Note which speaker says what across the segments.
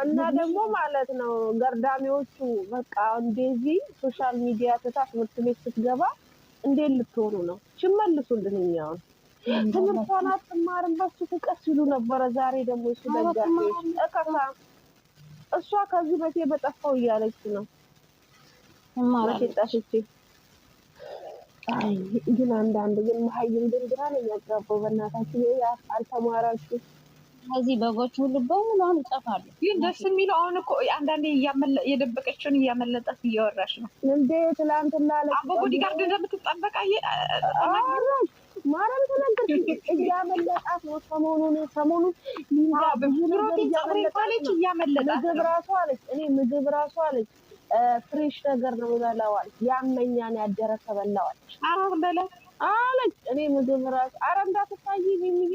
Speaker 1: እና ደግሞ ማለት ነው ገርዳሚዎቹ በቃ እንደዚህ ሶሻል ሚዲያ ትታ ትምህርት ቤት ስትገባ እንዴት ልትሆኑ ነው? ሽመልሱልን። እኛውን ትምህርቷን አትማርም በሱ ፍቅር ሲሉ ነበረ። ዛሬ ደግሞ እሱ ደጋፊዎች እከካ እሷ ከዚህ መቼ በጠፋው እያለች ነው። መቼ ጠፍቼ። አይ ግን አንዳንድ ግን መሀይም ግን ግራ ነው የሚያጋባው። በእናታችሁ አልተማራችሁ።
Speaker 2: እነዚህ በጎች ሁሉ በሙሉ አሁን ይጠፋሉ።
Speaker 3: ግን ደስ የሚለው አሁን እኮ አንዳንዴ የደበቀችውን እያመለጣት እያወራሽ ነው
Speaker 1: እንዴ። ትላንትና
Speaker 3: በቦዲጋርድ እንደምትጠበቅ
Speaker 1: ማርያም ተናገርኩ። እያመለጣት ነው ሰሞኑን ሰሞኑን ሊንዳ ብዙ ነገር እያመለጣት ነው። ምግብ ራሱ አለች፣ እኔ ምግብ ራሱ አለች ፍሬሽ ነገር ነው የምበላው አለች። ያመኛን ያደረ ከበላው አለች አለች። እኔ ምግብ ራሱ አረ እንዳትታይ ሚሚዬ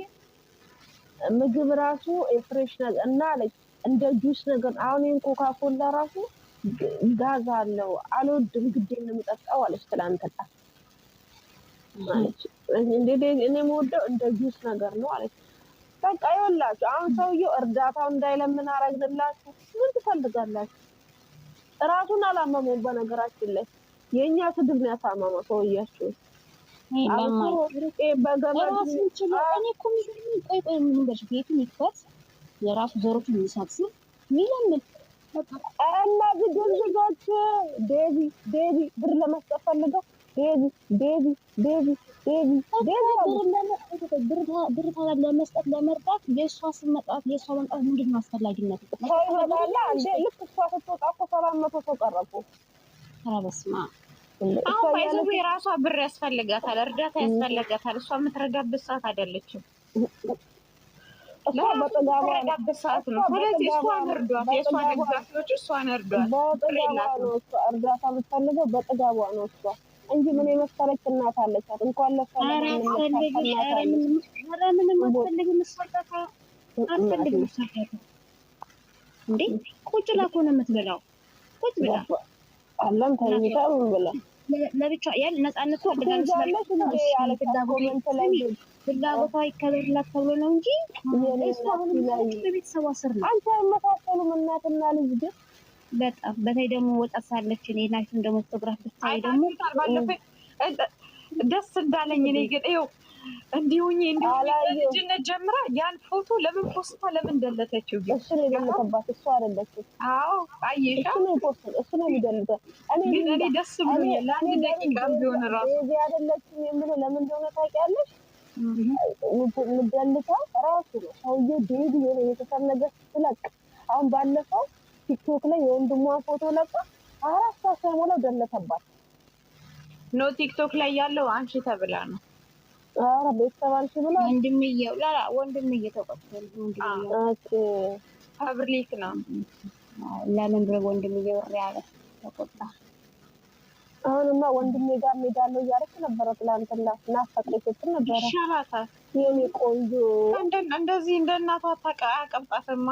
Speaker 1: ምግብ ራሱ ፍሬሽ ነገር እና አለች እንደ ጁስ ነገር አሁን ይሄን ኮካ ኮላ ራሱ ጋዝ አለው አልወድም፣ ግዴን ነው የምጠጣው አለች። ትላንትና አለች እንዴ እኔ የምወደው እንደ ጁስ ነገር ነው አለች። በቃ ይኸውላችሁ አሁን ሰውየው እርዳታው እንዳይለምን አረግንላችሁ። ምን ትፈልጋላችሁ? ራሱን አላመመውም። በነገራችን ላይ የእኛ ስድብ ነው ያሳመመው ሰውያችሁ።
Speaker 2: ራሱን ችሎ እኔ እኮ የሚገርመኝ ቆይ ቆይ የምንገርሽ ቤቱን ይክፈት፣ የራሱ ዘሮቹን የሚሰብስብ የሚለምን
Speaker 1: እነዚህ ድርጅቶች ዴዚ ዴዚ ብር ለመስጠት ፈልገው ዴዚ ዴዚ ዴዚ ዴዚ ዴዚ
Speaker 2: ብር ታዲያ ለመስጠት ለመርዳት የእሷ ስም መጥራት የእሷ መምጣት ምንድን ነው አስፈላጊነቱ?
Speaker 1: ሰው ይመጣላ እንዴ? ልክ እሷ ስትወጣ እኮ 700 ሰው ቀረቡ።
Speaker 2: ኧረ በስመ አብ።
Speaker 3: አሁን ባይዘው የራሷ ብር ያስፈልጋታል፣ እርዳታ ያስፈልጋታል። እሷ የምትረዳበት ሰዓት አይደለችም።
Speaker 1: እሷ በጥጋቧ
Speaker 3: የምትረዳበት ሰዓት ነው። ስለዚህ እሷን እርዷት፣ የእሷ ደጋፊዎች እሷን እርዷት።
Speaker 1: በጥጋቧ ነው እሷ እርዳታ የምትፈልገው በጥጋቧ ነው እሷ እንጂ ምን የመሰለች እናት አለቻት። እንኳን ለሷ
Speaker 2: ኧረ ምንም አትፈልግም፣ እሷ እርዳታ አትፈልግም። እሷ እርዳታ እንዴ ቁጭ ብላ እኮ ነው የምትበላው። ቁጭ ብላ
Speaker 1: አለም ተኝታ ምን ብላ
Speaker 2: ለብቻ ያን ነፃነት ፈልጋለች።
Speaker 1: ትይዛለች እንዴ አለቻት። ኮሜንት ላይ
Speaker 2: ፍላጎቷ ይከበርላት ተብሎ ነው እንጂ እሷ አሁንም በቤተሰቧ ስር ነው።
Speaker 1: አንተ የመሳሰሉም እናትና ልጅ ግን
Speaker 2: በጣም በተለይ ደግሞ ወጣት ሳለች እኔ ናይቱን ደግሞ ፎቶግራፍ ብታይ ደግሞ
Speaker 3: አይታችሁታል። ባለፈው ደስ እንዳለኝ እኔ ግን ይኸው እንዲሁኝ እንዲሁኝ ልጅነት ጀምራ ያን ፎቶ ለምን ፖስታ ለምን ደለተችው? ግን
Speaker 1: እሱ ነው የደለተባት፣ እሱ አይደለችም።
Speaker 3: አዎ አየሻ፣
Speaker 1: እሱ ነው የፖስት እሱ ነው የሚደልተው። እኔ
Speaker 3: ግን እኔ ደስ ብሎኛል ለአንድ ደቂቃ ቢሆን ራሱ
Speaker 1: ዴዚ አይደለችም የምለው ለምን እንደሆነ ታውቂያለሽ? የምደልተው ራሱ ነው ሰውዬው። ዴዚ የሆነ የቤተሰብ ነገር ስትለቅ አሁን ባለፈው ቲክቶክ ላይ የወንድሟን ፎቶ ለቃ 4 ሰዓት ሳይሞላው ደለተባት።
Speaker 3: ኖ ቲክቶክ ላይ ያለው አንቺ ተብላ ነው።
Speaker 1: ኧረ ቤተሰብ አንቺ ብላ
Speaker 2: ወንድምየው ላላ ወንድምየው ተቆጥቷል። ወንድምየው
Speaker 1: ኦኬ
Speaker 3: ፐብሊክ ነው።
Speaker 2: ለምን ብሎ ወንድምየው እሪ አለ ተቆጣ።
Speaker 1: አሁንማ ወንድሜ ጋር እሄዳለሁ እያለች ነበረ ትላንትና። ናፈቀኝ ስትል ነበረ።
Speaker 3: ይሻላታል።
Speaker 1: የኔ ቆንጆ
Speaker 3: እንደዚህ እንደ እናቷ አታቀብጣትማ።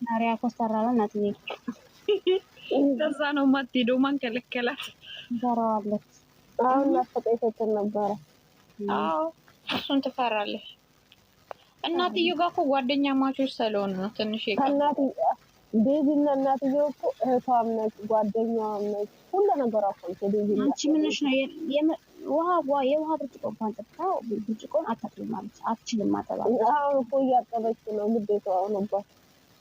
Speaker 2: ማሪያ ኮስተራ ነው እናትዬ።
Speaker 3: ለዛ ነው የማትሄደው። ማን ከለከላት?
Speaker 2: ትፈራዋለች።
Speaker 1: አሁን ናፈቀኝ ስትል ነበረ።
Speaker 3: አዎ እሱን ትፈራለች። እናትዬው ጋር እኮ ጓደኛ ማቾች ስለሆኑ ነው ትንሽ የቀረው።
Speaker 1: ዴዚ እና እናትዬው እኮ እህቷም ነች፣ ጓደኛዋም ነች፣ ሁሉ ነገሯ እኮ ነች። ዴዚ
Speaker 2: አንቺ ምንሽ ነው ውሃ የውሃ ብርጭቆ እንኳን ጠጥታ ብርጭቆን አታጥብም አለች። አትችልም ማጠብ አለች።
Speaker 1: አሁን እኮ እያጠበች ነው፣ ግዴታዋ ሆኖባት።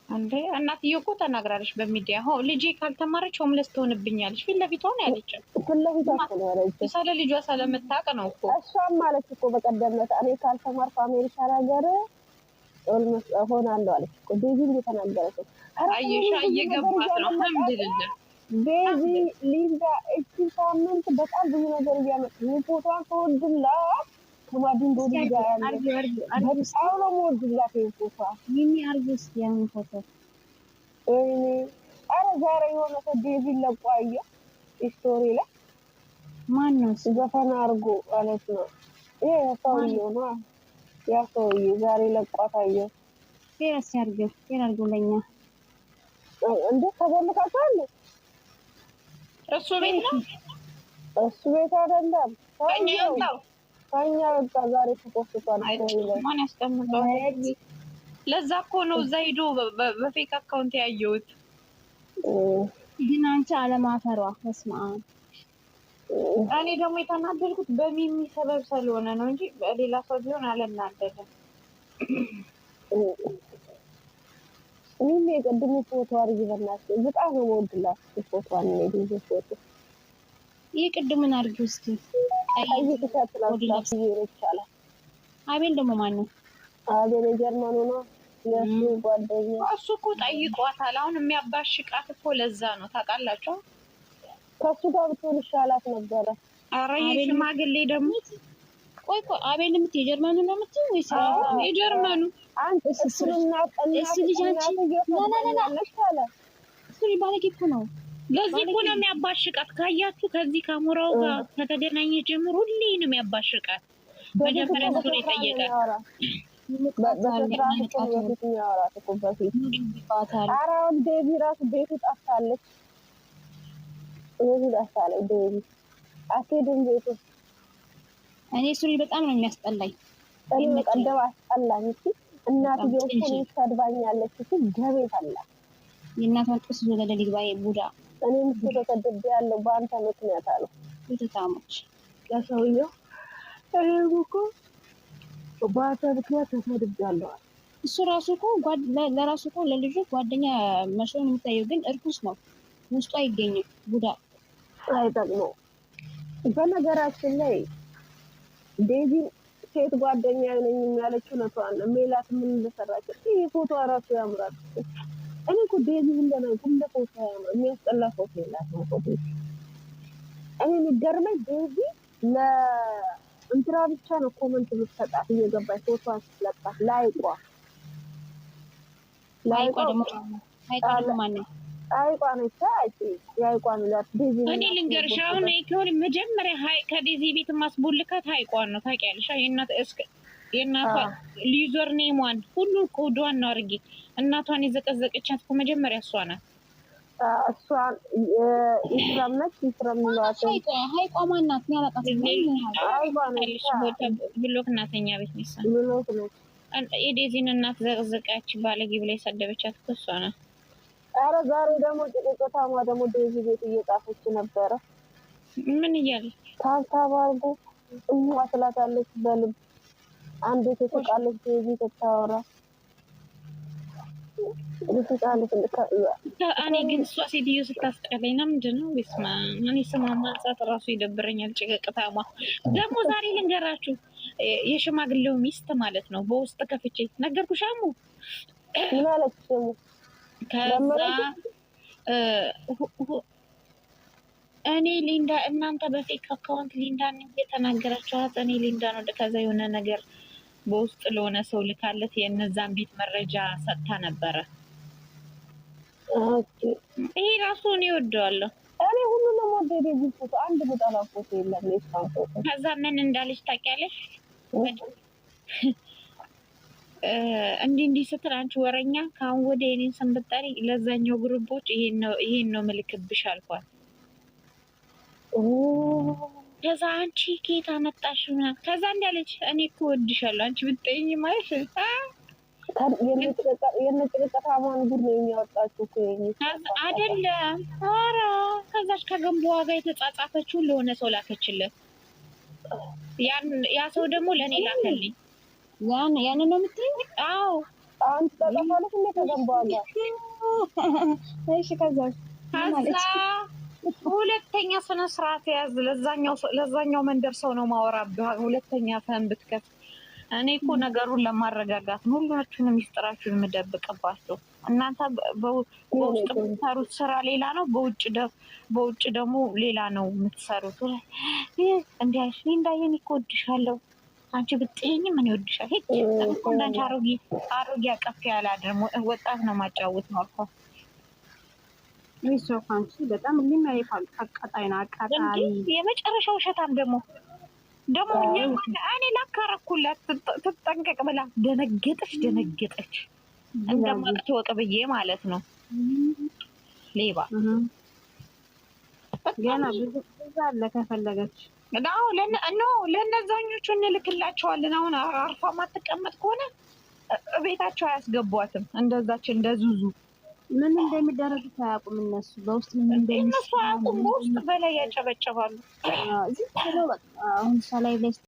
Speaker 3: እንዴ እናትዬው እኮ ተናግራለች በሚዲያ ሆ ልጄ ካልተማረች ሆምለስ ትሆንብኛለች። ፊት ለፊቷ ነው ያለችው።
Speaker 1: ፊት ለፊቷ እኮ ነው ያለችው።
Speaker 3: ስለ ልጇ ስለምታውቅ ነው እኮ።
Speaker 1: እሷም ማለት እኮ በቀደም ዕለት እኔ ካልተማርኩ አሜሪካን ሀገር ሆናለሁ አለች እኮ። ዴዚ እየተናገረች ነው።
Speaker 3: አየሻ እየገባት ነው። አልሐምዱሊላህ
Speaker 1: ዴዚ ሊንዳ እቺ ሳምንት በጣም ብዙ ነገር እያመጡ ፎቶዋን ተወድላት ከማዲንጎ ጋር ያለ በጣም ነው የምወድላት ይሄን ፎቶ።
Speaker 2: ሚሚ አርጊ እስኪ ያንን ፎቶ።
Speaker 1: ወይኔ ኧረ ዛሬ የሆነ ሰው ዴዚን ለቆ አየሁ ስቶሪ ላይ።
Speaker 2: ማን ነው
Speaker 1: ዘፈን አድርጎ ማለት ነው። ይሄ ሰውዬው ነው። ያ ሰውዬ ዛሬ ለቋት አየሁ።
Speaker 2: ሼር እስኪ አድርጊው፣ ሼር አድርጊው ለኛ።
Speaker 1: እንዴ ተቦልካችኋል?
Speaker 3: እሱ ቤት ነው
Speaker 1: እሱ ቤት አይደለም።
Speaker 3: ከእኛ የወጣው
Speaker 1: ከእኛ ወጣ ዛሬ ተፖስቷል።
Speaker 3: ማን ያስቀምጠዋል? ለዛ እኮ ነው እዛ ሂዶ በ fake account ያየሁት።
Speaker 2: ግን አንቺ አለማፈሯ በስመ አብ።
Speaker 3: እኔ ደግሞ የተናደድኩት በሚሚ ሰበብ ስለሆነ ነው እንጂ በሌላ ሰው ቢሆን አልናደድም።
Speaker 1: ሚሚ የቅድሙ ፎቶ አድርጊ በእናትሽ። በጣም ነው የምወድላት ፎቶዋን። እኔ ዴዚ ፎቶ
Speaker 2: ይህ ቅድሙን አድርጊው እስኪ።
Speaker 1: ቀይ ቲሸርት ለብሳ ይቻላል።
Speaker 2: አቤል ደግሞ ማን ነው?
Speaker 1: አቤል የጀርመኑ ነው የእሱ ጓደኛ።
Speaker 3: እሱ እኮ ጠይቋታል። አሁን የሚያባሽቃት እኮ ለዛ ነው ታውቃላችሁ።
Speaker 1: ከእሱ ጋር ብትሆን ይሻላት ነበረ።
Speaker 3: ኧረ የሽማግሌ ደግሞ
Speaker 2: ቆይ ቆይ፣ አቤል የምትይው የጀርመኑ ነው የምትይው ወይስ
Speaker 3: የጀርመኑ?
Speaker 1: አንተ እሱን እናት
Speaker 2: እሱ ልጅ አንቺ
Speaker 1: እናትየው አለ።
Speaker 2: እሱ ልጅ ባለጌ እኮ ነው።
Speaker 3: ለዚህ እኮ ነው የሚያባሽቃት። ካያችሁ ከዚህ ከአሞራው ጋር ከተገናኘ ጀምሮ ሁሌ ነው የሚያባሽቃት። መጀመሪያ እሱ ነው የጠየቃት።
Speaker 1: በስርዓት እኮ ነው በፊት የሚያወራት እኮ በፊት። ኧረ አሁን ዴዚ ራሱ ቤቱ ጠፍታለች። ቤቱ ጠፍታለች። ዴዚ አትሄድም ቤቱ።
Speaker 2: እኔ እሱ ልጅ በጣም ነው የሚያስጠላኝ።
Speaker 1: እኔ በቀደም አስጠላኝ። እሺ እናትየው እኮ እኔን ሰድባኛለች። እሺ ደሜ ፈላ።
Speaker 2: የእናቷን ጥስ ይዞ ገደል ይግባ ቡዳ።
Speaker 1: እኔም እኮ ተሰድቤያለሁ በአንተ ምክንያት አለው
Speaker 2: ወተታሞች
Speaker 1: ለሰውየው። እኔም እኮ በአንተ ምክንያት ተሰድቤያለሁ አለ።
Speaker 2: እሱ ራሱ እኮ ለራሱ እኮ ለልጁ ጓደኛ መስሎ ነው የሚታየው፣ ግን እርኩስ ነው። ውስጡ አይገኝም ቡዳ።
Speaker 1: አይጠቅመውም። በነገራችን ላይ ዴዚ ሴት ጓደኛ ነኝ ያለችው እውነቷን ነው። ሜላት ምን እንደሰራች ይህ ፎቶ እራሱ ያምራል። እኔ እኮ ዴዚ ሁለ ሁለ ፎቶ ያምራል። የሚያስጠላ ፎቶ የላትም እኮ ዴዚ። እኔ የሚገርመኝ ዴዚ ለእንትና ብቻ ነው comment የምትሰጣት እየገባች ፎቶዋን ስትለቃት ላይቋ
Speaker 2: ሀይቋ ደግሞ ሀይቋ ደግሞ ማን ነው?
Speaker 1: አይቋ ነች። አይ የአይቋ ሚላት ዴዚ
Speaker 3: እኔ ልንገርሽ አሁን ከሆነ መጀመሪያ ከዴዚ ቤት ማስቦልካት ሀይቋን ነው ታውቂያለሽ። የእናቷ user name ዋን ሁሉ ኮዷን ነው አድርጌ እናቷን የዘቀዘቀቻት እኮ መጀመሪያ እሷ ናት።
Speaker 1: እሷን ኢስራም ነች። ኢስራም ሚሏት
Speaker 2: ሀይቋ ሀይቋ ማን ናት? እኔ አላውቃትም።
Speaker 1: አይቋ ነች።
Speaker 3: block እናተኛ ቤት ነሳ
Speaker 1: block ነች።
Speaker 3: የዴዚን እናት ዘቅዘቃች ባለጌ ብላ የሰደበቻት እኮ እሷ ናት።
Speaker 1: ኧረ ዛሬ ደግሞ ጭቅጭቅታማ ደግሞ ዴዚ ቤት እየጻፈች ነበረ።
Speaker 3: ምን እያለች?
Speaker 1: tap tap አድርጎ እሟ ትላታለች በልብ አንዴ ትስቃለች። ዴዚ ስታወራ ትስቃለች።
Speaker 3: እኔ ግን እሷ ሴትዮ ስታስጠላኝ ነው። ምንድን ነው ስማ፣ እኔ ስሟ ማንሳት እራሱ ይደብረኛል። ጭቅቅታማ ደግሞ ዛሬ ልንገራችሁ፣ የሽማግሌው ሚስት ማለት ነው። በውስጥ ከፍቼ ነገርኩሽ። አሙ
Speaker 1: ምን አለች ደግሞ?
Speaker 3: ከዛ እኔ ሊንዳ እናንተ በ fake account ሊንዳን እየተናገራችኋት እኔ ሊንዳ ነው። ከዛ የሆነ ነገር በውስጥ ለሆነ ሰው ልካለት የእነዛን ቤት መረጃ ሰጥታ ነበረ። ይሄ ራሱ እኔ እወደዋለሁ።
Speaker 1: እኔ ሁሉንም ወደ ዴዚ ፎቶ አንድ ምጠላ ፎቶ የለም። የእሷን ፎቶ
Speaker 3: ከዛ ምን እንዳለች ታውቂያለሽ? እንዲህ እንዲህ ስትል አንቺ ወረኛ፣ ከአሁን ወዲያ የኔን ስም ብትጠሪ ለዛኛው group ኦች ይሄን ነው ምልክብሽ አልኳት። ከዛ አንቺ ከየት አመጣሽ ምናምን ከዛ እንዳለች እኔ እኮ እወድሻለሁ አንቺ ብትጠይኝ ማለት
Speaker 1: የነጭቅጭቅታማን ጉድ ነው የሚያወጣችሁ እኮ የእኔ
Speaker 3: አይደለም። ኧረ ከዛች ከገንቦዋ ጋር የተጻጻፈችውን ለሆነ ሰው ላከችለት። ያ ሰው ደግሞ ለእኔ ላከልኝ።
Speaker 2: ያንን ነው የምትይው?
Speaker 3: አዎ።
Speaker 1: አንቺ ተጻጻፈች እንደ ከገንቦዋ ጋር?
Speaker 2: እሺ ከዛ
Speaker 3: ከዛ ሁለተኛ ስነ ስርዓት ያዝ። ለዛኛው መንደር ሰው ነው ማወራብህ። ሁለተኛ ፈን ብትከፍት እኔ እኮ ነገሩን ለማረጋጋት ነው ሁላችሁንም ሚስጥራችሁን የምደብቅባችሁ። እናንተ በውስጥ የምትሰሩት ስራ ሌላ ነው፣ በውጭ ደግሞ ሌላ ነው የምትሰሩት። እንዲህ አለች ሊንዳ፣ እኔ እኮ እወድሻለሁ፣ አንቺ ብትይኝ ምን ይወድሻል? ሂድ እኮ እንዳንቺ አሮጌ አሮጌ አቀፍ ያለ አይደለም ወጣት ነው ማጫወት ነው አልኳት።
Speaker 2: እሱ አንቺ በጣም ሊመሪፋል አቃጣይ ነው አቃጣሪ።
Speaker 3: የመጨረሻው ውሸታም ደግሞ ደግሞ እኔ ላካረኩላት ትጠንቀቅ ብላ ደነገጠች ደነገጠች። እንደማትወቅ ብዬ ማለት ነው። ሌባ
Speaker 2: ገና ብዙ አለ ከፈለገች።
Speaker 3: አዎ ለነዛኞቹ እንልክላቸዋለን። አሁን አርፋ ማትቀመጥ ከሆነ ቤታቸው አያስገቧትም። እንደዛች እንደ ዙዙ
Speaker 2: ምን እንደሚደረግ አያውቁም እነሱ በውስጥ ምን
Speaker 3: እነሱ
Speaker 2: እንደሚሰራ
Speaker 3: አያውቁም። በውስጥ በላይ ያጨበጨባሉ።
Speaker 2: ዝም ብለው በቃ አሁን እሷ ላይ ላይ